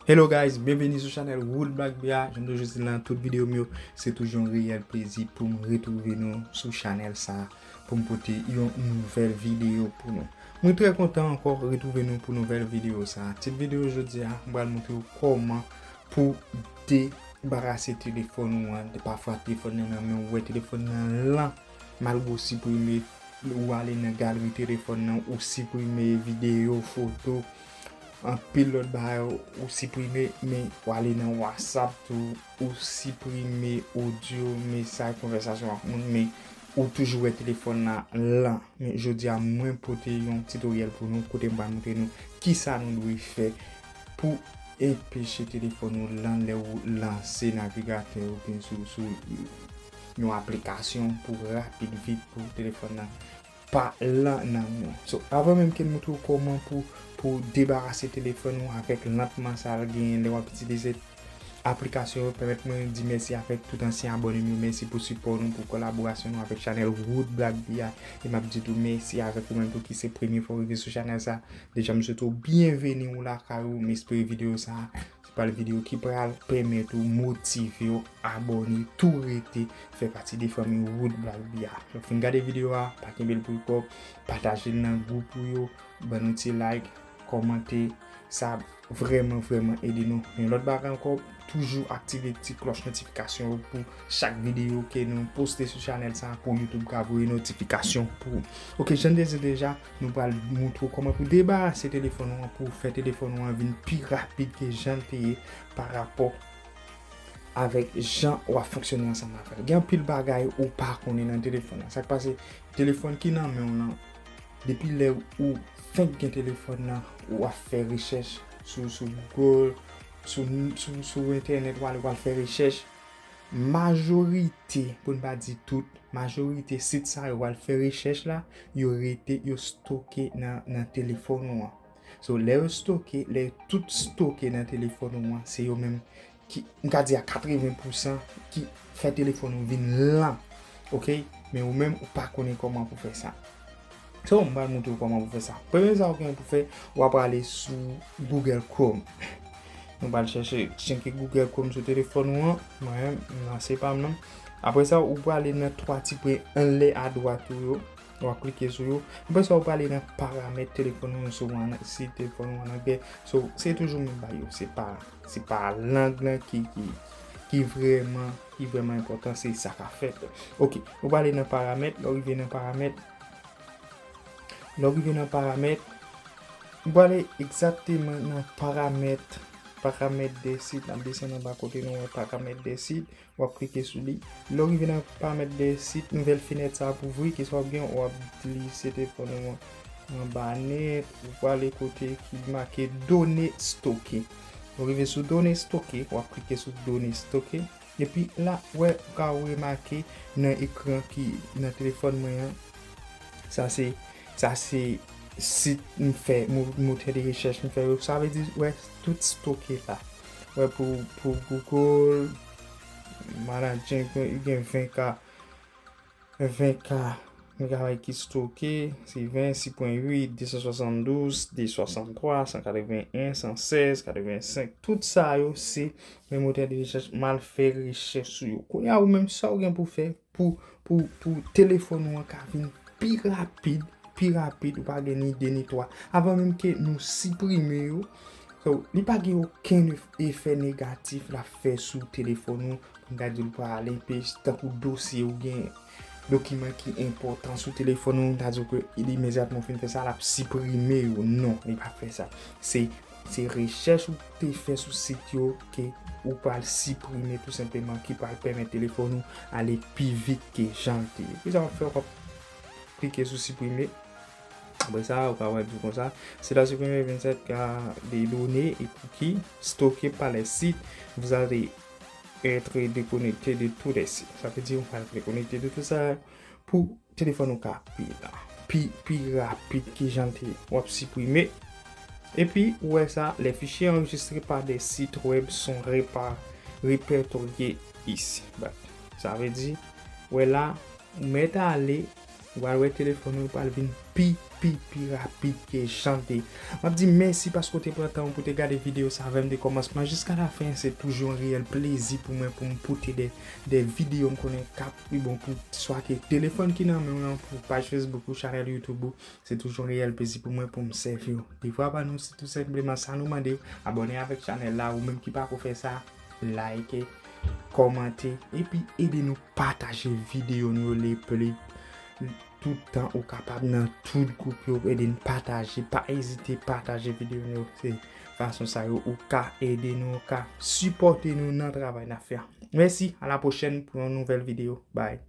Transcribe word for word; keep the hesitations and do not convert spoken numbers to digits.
Hello guys, byenveni sou chanèl Wood Black Bia. Jan m toujou di nan tout videyo m yo, se toujou yon reyèl plezi pou m retwouve nou sou chanèl sa a, pou m pote yon nouvèl videyo pou nou. Mwen trè kontan ankò retwouve nou pou nouvèl videyo sa a. Tit videyo jodi a, m pral montre w kòman pou debarase telefòn ou an. Pafwa telefòn nan nan men w, ou wè telefòn nan lan, malgre w siprime, ou ale nan galri telefòn nan, ou siprime videyo, foto, anpil lòt bagay, ou siprime, men w ale nan WhatsApp tou, ou siprime odyo, mesaj, konvèsasyon ak moun, men ou toujou wè telefòn nan lan. Men jodi a, mwen pote yon titoryèl pou nou, kote m pral montre nou kisa nou dwe fè pou enpeche telefòn ou lan lè ou lanse navigatè oubyen sou, sou yon aplikasyon pou rapid vit pou telefòn nan pa lan nan men w. So, avan menm ke m montre w kòman pou, pou debarase telefòn ou avèk lantman sa l genyen lè w ap itilize aplikasyon yo, pèmèt mwen di mèsi avèk tout ansyen abòne m yo. Mèsi pou sipò nou, pou kolaborasyon nou avèk chanèl Wood Black Bia. E m ap di tou mèsi avèk ou menm tou ki se premye fwa w rive sou chanèl sa. Deja, m swete w byenveni ou lakay ou. M espere videyo sa a se pral videyo ki pral pèmèt ou motive w, abòne, tou rete fè pati de fanmi Wood Black Bia. Lè w fin gade videyo a, pa kenbe l pou kò w, pataje l nan gwoup ou yo, ban nou ti like, kòmante, sa ap vrèman, vrèman ede nou. Yon lòt bagay ankò, toujou aktive ti klòch notifikasyon yo pou chak videyo ke nou poste sou chanèl sa a pou YouTube ka voye notifikasyon pou ou. Ok, jan m te di deja, nou pral montre w kòman pou debarase telefòn ou an, pou fè telefòn ou an vin pi rapid ke jan l te ye pa rapò avèk jan w ap fonksyone ansanm avè l. Gen anpil bagay ou pa konnen nan telefòn nan. Sa k pase, telefòn ki nan men w lan, depi lè ou fenk gen telefòn nan, w ap fè rechèch sou, sou Google, sou, sou, sou entènèt, w al, w al fè rechèch. Majorite, pou n pa di tout, majorite sit sa yo w al fè rechèch la, yo rete, yo stoke nan, nan telefòn ou an. So, lè yo stoke, lè yo tout stoke nan telefòn ou an, se yo menm ki, m ka di a katreven pousan, ki fè telefòn ou vin lan. Ok? Men ou menm, ou pa konnen kòman pou fè sa. So, m pral montre w kòman pou fè sa. Premye sa ou gen pou fè, w ap ale sou Google Chrome. Nou pral chèche chenke Google Chrome sou telefòn ou an. Mwen, m lanse pa m nan. Apre sa, ou prale nan twa ti pwen anlè adwat ou yo. W ap klike sou yo. Apre sa, ou prale nan paramèt telefòn ou an, si w an, si telefòn ou an anglè. So, se toujou menm bagay yo. Se pa, se pa lang lan ki, ki, ki vrèman, ki vrèman enpòtan, se sa k ap fèt. Ok, ou prale nan paramèt, lè w rive nan paramèt, lè w rive nan paramèt, ou prale egzakteman nan paramèt, paramèt de sit, n ap desann anba kote nou wè paramèt de sit, w ap klike sou li. Lè w rive nan paramèt de sit, nouvèl fenèt sa ap ouvri, kisa w ap gen, w ap glise telefòn ou an anba nèt, ou prale kote ki make done stoke. Lè w rive sou done stoke, w ap klike sou done stoke. Epi la, w wè, ou ka remake nan ekran ki nan telefòn mwen an, sa se, sa se sit m fè, mo-, motè de rechèch m fè yo. Sa vle di, w wè, tout stoke la. W wè, pou, pou Google, managing, gen ven K, ven K megabayt ki stoke, se ven, sis pwen uit, de san swasanndouz, de san swasanntwa, san katreven en, san sèz, katrevensenk. Tout sa yo, se men motè de rechèch m al fè rechèch sou yo. Kounye a, ou menm, sa w gen pou fè pou, pou, pou telefòn ou an ka vin pi rapid, pi rapid, ou pa gen ni de ni twa. Avan menm ke nou siprime yo, so, li pa gen okenn ef-, efè negatif l ap fè sou telefòn ou. M ta di w pral ale, tankou dosye ou gen dokiman ki enpòtan sou telefòn ou, m ta di w ke imedyatman w fin fè sa, l ap siprime yo. Non, li p ap fè sa. Se, se rechèch ou te fè sou sit yo ke ou pral siprime tou senpleman, ki pral pèmèt telefòn ou ale pi vit ke jan l te ye. Kisa w ap fè? W ap klike sou siprime. Apre sa, ou ka wè di konsa, cela supprime vingt-sept K de données et cookies stockés par les sites. Vous allez être déconnecté de tous les sites. Sa vle di ou pral dekonekte de tout sa pou telefòn ou ka pi la, pi, pi rapid ki jan l te ye. W ap siprime. Epi, ou wè sa, les fichiers enregistrés par des sites web sont répa-, répertoriés ici. But, sa vle di, ou wè la, ou mèt ale Ou pral wè telefòn ou pral vin pi, pi, pi rapid ke jan l te ye. M ap di mèsi paske w te pran tan w pou te gade videyo sa avè m de kòmansman jiska lafen. Se toujou yon reyèl plezi pou mwen pou m pote de, de videyo m konnen k ap pi bon pou swa ke telefòn ki nan men w lan, pou paj Facebook ou, chanèl YouTube ou. Se toujou yon reyèl plezi pou mwen pou m sèvi w. Devwa pa nou se tou senpleman sa nou mande w, abòne avèk chanèl la, ou menm ki pako fè sa, like, kòmante, epi ede nou pataje videyo nou yo le pli tout tan ou kapab nan tout gwoup yo, ede n pataje, pa ezite pataje videyo nou yo. Se fason sa yo ou ka ede nou, ou ka sipòte nou nan travay n ap fè a. Mèsi, a la pwochèn pou yon nouvèl videyo. Bye.